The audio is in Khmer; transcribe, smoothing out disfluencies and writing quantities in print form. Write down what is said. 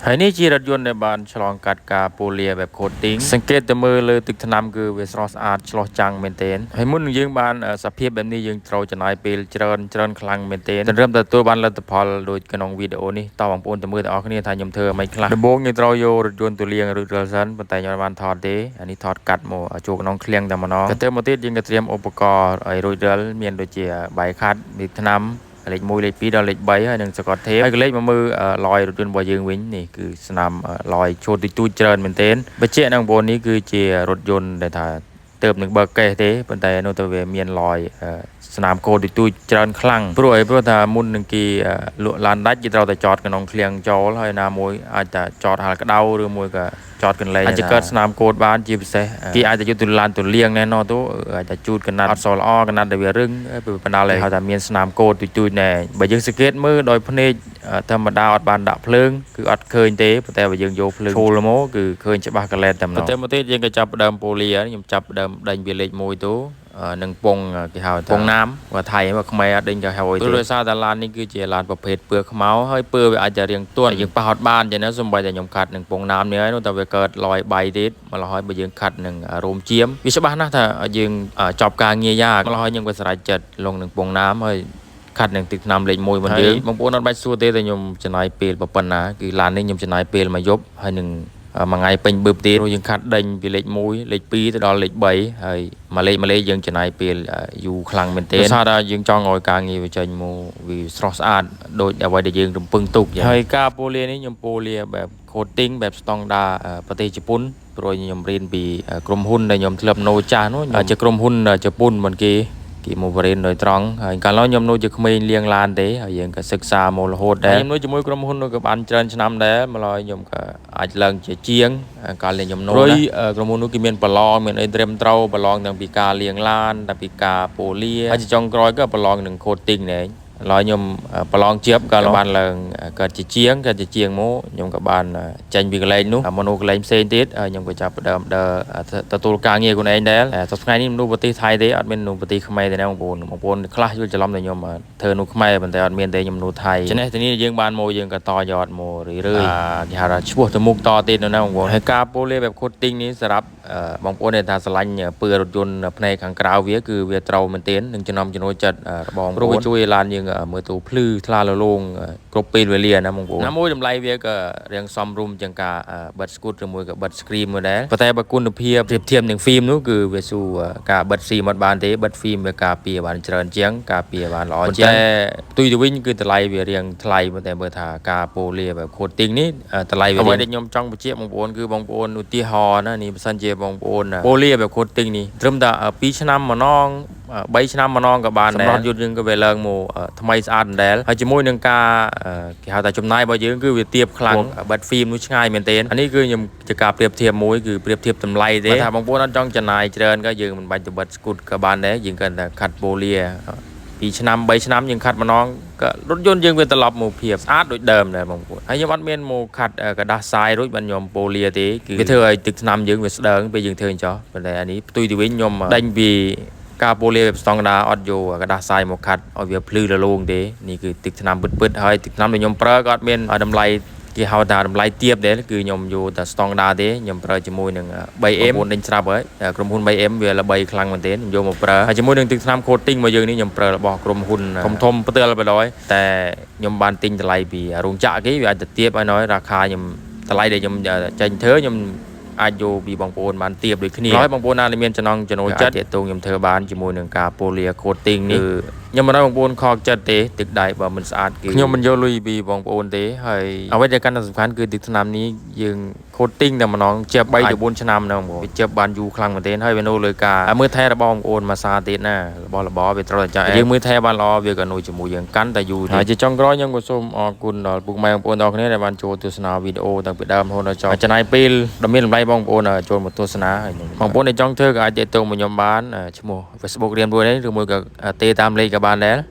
ហើយនេះជារថយន្តដែលបានឆ្លងកាត់ការពូលាបែប coating សង្កេតទៅមើលលើទឹកថ្នាំគឺវាស្រស់ស្អាតឆ្លុះចាំងមែនទែនហើយមុននឹងយើងបានសភាពបែបនេះយើងត្រូវចំណាយពេលច្រើនច្រើនខ្លាំងមែនទែនត្រឹមតែទទួលបានលទ្ធផលដូចក្នុងវីដេអូនេះតោះបងប្អូនទៅមើលទាំងអស់គ្នាថាខ្ញុំធ្វើអ្វីខ្លះដំបូងយើងត្រូវយករថយន្តទៅលាងឬរិលសិនប៉ុន្តែខ្ញុំបានថតទេអានេះថតកាត់មកចូលក្នុងឃ្លាំងតែម្ដងទៅមកទៀតយើងក៏ត្រៀមឧបករណ៍ឲ្យរួចរិលមានដូចជាបាយខាត់មីថ្នាំលេខ1លេខ2ដល់លេខ3ហើយនឹងសកតថេបហើយក៏លេខមកមើលឡយរថយន្តរបស់យើងវិញនេះគឺស្នាមឡយឈូតតិចតួចច្រើនមែនទែនបញ្ជាក់នឹងបងប្អូននេះគឺជារថយន្តដែលថាទៅនឹងបើកកេះទេប៉ុន្តែនោះទៅវាមានឡយស្នាមគោតិចតួចច្រើនខ្លាំងព្រោះអីព្រោះថាមុននឹងគេលក់ឡានដាច់គេត្រូវតែចតក្នុងឃ្លាំងចូលហើយណាមួយអាចតែចតហាលក្តៅឬមួយក៏ចតកន្លែងអាចកើតស្នាមកូដបានជាពិសេសគេអាចតែយកទៅឡានទៅលាងណែណោះទៅអាចតែជូតកណាត់អត់សូវល្អកណាត់ដែលវារឹងបណ្ដាលឲ្យហៅថាមានស្នាមកូដទូចទូចណែបើយើងសង្កេតមើលដោយភ្នែកធម្មតាអត់បានដាក់ភ្លើងគឺអត់ឃើញទេប៉ុន្តែបើយើងយកភ្លើងឈូលមកគឺឃើញច្បាស់កលែតតែម្ដងតែមកទៀតយើងក៏ចាប់ដើមពូលាខ្ញុំចាប់ដើមដេញវាលេខ1ទៅនឹងពងគេហៅថាពងណាមបើថៃបើខ្មែរអត់ដេញក៏ហៅអីទេព្រោះដោយសារតែឡាននេះគឺជាឡានប្រភេទពើខ្មៅហើយពើវាអាចจะរៀងទន់យើងប៉ះអត់បានចឹងណាសំបីតែខ្ញុំខាត់នឹងពងណាមនេះហើយនោះតែវាកើតលយបៃទៀតម្ល៉េះហើយបើយើងខាត់នឹងរោមជាមវាច្បាស់ណាស់ថាយើងចប់ការងារយ៉ាកម្ល៉េះហើយខ្ញុំក៏ស្រេចចិត្តលងនឹងពងណាមហើយខាត់នឹងទឹកថ្នាំលេខ1របស់យើងបងប្អូនអត់បាច់សួរទេតែខ្ញុំចំណាយពេលប៉ុណ្ណាគឺឡាននេះខ្ញុំចំណាយពេលមួយយប់ហើយនឹងមួយថ្ងៃពេញបឺបទៀតព្រោះយើងខាត់ដេញពីលេខ1លេខ2ទៅដល់លេខ3ហើយមួយលេខមួយលេខយើងចំណាយពេលយូរខ្លាំងមែនទែនដោយសារតែយើងចង់ឲ្យការងារវាចេញមកវាស្រស់ស្អាតដូចអ្វីដែលយើងរំពឹងទុកហើយការពូលានេះខ្ញុំពូលាបែប coating បែបស្តង់ដាប្រទេសជប៉ុនព្រោះខ្ញុំរៀនពីក្រុមហ៊ុនដែលខ្ញុំធ្លាប់ណូចាស់នោះជាក្រុមហ៊ុនជប៉ុនមិនគេគេមកបរៀនដោយត្រង់ហើយកាលនោះខ្ញុំនៅជាក្មេងលាងឡានទេហើយយើងក៏សិក្សាមករហូតដែរខ្ញុំនៅជាមួយក្រុមហ៊ុននោះក៏បានច្រើនឆ្នាំដែរម្ល៉េះខ្ញុំក៏អាចឡើងជាជាងកាលខ្ញុំនៅណាក្រុមហ៊ុននោះគេមានប្រឡងមានអីត្រឹមត្រូវប្រឡងទាំងពីការលាងឡានទាំងពីការពូលាហើយចុងក្រោយក៏ប្រឡងនឹង coating ដែរឡើយខ្ញុំប្រឡងជាប់ក៏បានឡើងកើតជាជាងកើតជាជាងមកខ្ញុំក៏បានចេញពីកន្លែងនោះមកនៅកន្លែងផ្សេងទៀតខ្ញុំក៏ចាប់ផ្ដើមដើរទទួលការងារខ្លួនឯងដែរសប្តាហ៍នេះនៅប្រទេសថៃទេអត់មាននៅប្រទេសខ្មែរទេណាបងប្អូនបងប្អូនខ្លះយល់ច្រឡំតែខ្ញុំធ្វើនៅខ្មែរប៉ុន្តែអត់មានទេខ្ញុំនៅថៃចំណេះទីនេះយើងបានមកយើងក៏តយอดមករឿយៗគេហៅថាឈ្មោះទៅមុខតទៀតនៅណាបងប្អូនហើយការពូលាបែប coating នេះសម្រាប់បងប្អូនដែលថាស្រឡាញ់ពើរថយន្តផ្នែកខាងក្រៅវាគឺវាត្រូវមែនទែននឹងចំណំចំណូលចិត្តរបស់បងប្អូនព្រោះវាជួយឲ្យឡានយើងមើលទៅភ្លឺថ្លាលលងគ្រប់ពេលវេលាណាបងប្អូនណាមួយតម្លៃវាក៏រៀងសមរម្យជាងការបិទស្គូតឬមួយក៏បិទ screen មួយដែរប៉ុន្តែបើគុណភាពប្រៀបធៀបនឹង film នោះគឺវាស៊ូការបិទ film អត់បានទេបិទ film វាការពារបានច្រើនជាងការពារបានល្អជាងតែផ្ទុយទៅវិញគឺតម្លៃវារៀងថ្លៃប៉ុន្តែមើលថាការពូលាបែប coating នេះតម្លៃវាអ្វីដែលខ្ញុំចង់បញ្ជាក់បងប្អូនគឺបងប្អូនឧទាហរណ៍ណានេះបើសិនជាបងប្អូនពូលាបែប coating នេះត្រឹមតែ2ឆ្នាំម្ដង3ឆ្នាំម្ដងក៏បានដែរសម្រាប់យន្តយើងក៏វាឡើងមកថ្មីស្អាតដដែលហើយជាមួយនឹងការគេហៅថាចំណាយរបស់យើងគឺវាទាបខ្លាំងបិទ film នោះឆ្ងាយមែនទែនអានេះគឺខ្ញុំជាការប្រៀបធៀបមួយគឺប្រៀបធៀបតម្លៃទេថាបងប្អូនអត់ចង់ចំណាយច្រើនក៏យើងមិនបាច់ទៅបិទស្គូតក៏បានដែរយើងគ្រាន់តែខាត់ពូលា2ឆ្នាំ3ឆ្នាំយើងខាត់ម្ដងក៏រថយន្តយើងវាត្រឡប់មកភាពស្អាតដូចដើមដែរបងប្អូនហើយខ្ញុំអត់មានមកខាត់ក្រដាសសាយរួចបានខ្ញុំពូលាទេគឺវាធ្វើឲ្យទឹកថ្នាំយើងវាស្ដើងពេលយើងធ្វើអញ្ចោះប៉ុន្តែអានេះផ្ទុយទៅវិញខ្ញុំដេញពីការពូលាបែបស្តង់ដាអត់យកក្រដាសសាយមកខាត់ឲ្យវាភ្លឺរលោងទេនេះគឺទឹកថ្នាំពិតៗហើយទឹកថ្នាំដែលខ្ញុំប្រើក៏អត់មានតម្លៃគេហៅថាតម្លៃទាបទេគឺខ្ញុំយកតែស្តង់ដាទេខ្ញុំប្រើជាមួយនឹង 3M បងដេញស្រាប់ហើយក្រុមហ៊ុន 3M វាល្បីខ្លាំងមែនទែនខ្ញុំយកមកប្រើហើយជាមួយនឹងទឹកថ្នាំ coating របស់យើងនេះខ្ញុំប្រើរបស់ក្រុមហ៊ុនធំធំផ្ទាល់បដ ாய் តែខ្ញុំបានទិញតម្លៃពីរោងចក្រគេវាអាចទៅទាបឲ្យណយរាខាខ្ញុំតម្លៃដែលខ្ញុំចេញធ្វើខ្ញុំអាចយកពីបងប្អូនបានទៀបដូចគ្នាហើយបងប្អូនណាដែលមានចំណង់ចំណូលចិត្តទាក់ទងខ្ញុំធ្វើបានជាមួយនឹងការពូលា coating នេះគឺខ្ញុំមិនឲ្យបងប្អូនខកចិត្តទេទឹកដៃបើមិនស្អាតគឺខ្ញុំមិនយកលុយពីបងប្អូនទេហើយអ្វីដែលកាន់តែសំខាន់គឺទឹកថ្នាំនេះយើង coating តែម្ដងជា3ទៅ4ឆ្នាំណាបងប្អូនវាជាបានយូរខ្លាំងមែនទែនហើយវានៅលើការមើលថែរបស់បងប្អូនមួយសាទៀតណារបស់របរវាត្រូវតែចាក់យើងមើលថែបានល្អវាក៏នៅជាមួយយើងកាន់តែយូរទៀតហើយជាចុងក្រោយខ្ញុំក៏សូមអរគុណដល់ពុកម៉ែបងប្អូនទាំងគ្នាដែលបានចូលទស្សនាវីដេអូតាំងពីដើមរហូតដល់ចប់ចំណាយពេលដ៏មានតម្លៃបងប្អូនចូលមកទស្សនាហើយបងប្អូនដែលចង់ធ្វើក៏អាចទាក់ទងមកខ្ញុំបានឈ្មោះ Facebook រៀនមួយនេះឬមួយក៏ទេតាមលេខក៏បានដែរ។